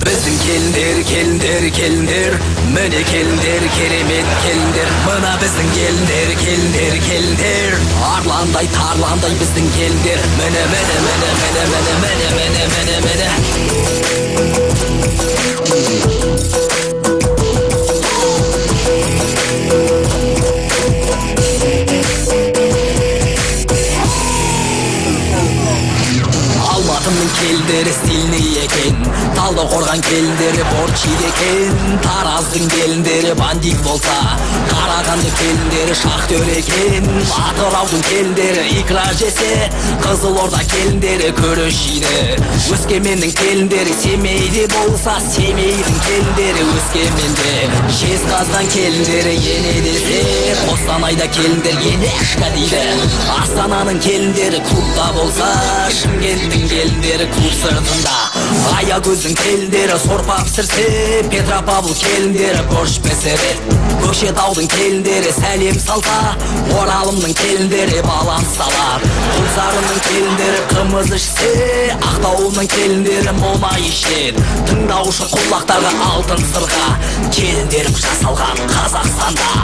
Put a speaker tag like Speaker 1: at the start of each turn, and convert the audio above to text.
Speaker 1: Біздің келіндер, келіндер, келіндер, міне келіндер, керемет келіндер. Мына біздің келіндер, келіндер, келіндер, арландай, тарландай біздің келіндер. Міне, міне, міне, міне, міне, міне, міне, міне, міне. Алматының келіндері стильный екен, Талдықорған келіндері борчиді екен, Тараздың келіндері бандит болса, Қарағанды келіндері шахтер екен, Атыраудың келіндері икра жесе, Қызылорда келіндері күріш жейді. Өскеменнің келіндері Семейде болса, Семейдің келіндері Өскеменде. Жезқазған келіндері ене десе, Қостанайда келіндер енешка дейді. Астананың келіндері клубта болса, Шымкенттің келіндері клуб сыртында. Аягөздің келіндері сорпа пісірсе, Петропавл келіндері борщ пісіреді. Көкшетаудың келіндері сәлем салса, Оралымның келіндері баланс салар. Құлсарының келіндері қымыз ішсе, Ақтауының келіндері мұнай ішеді. Тыңдаушы құлақтарға алтын сырға, келіндерім жасалған Қазақстанда.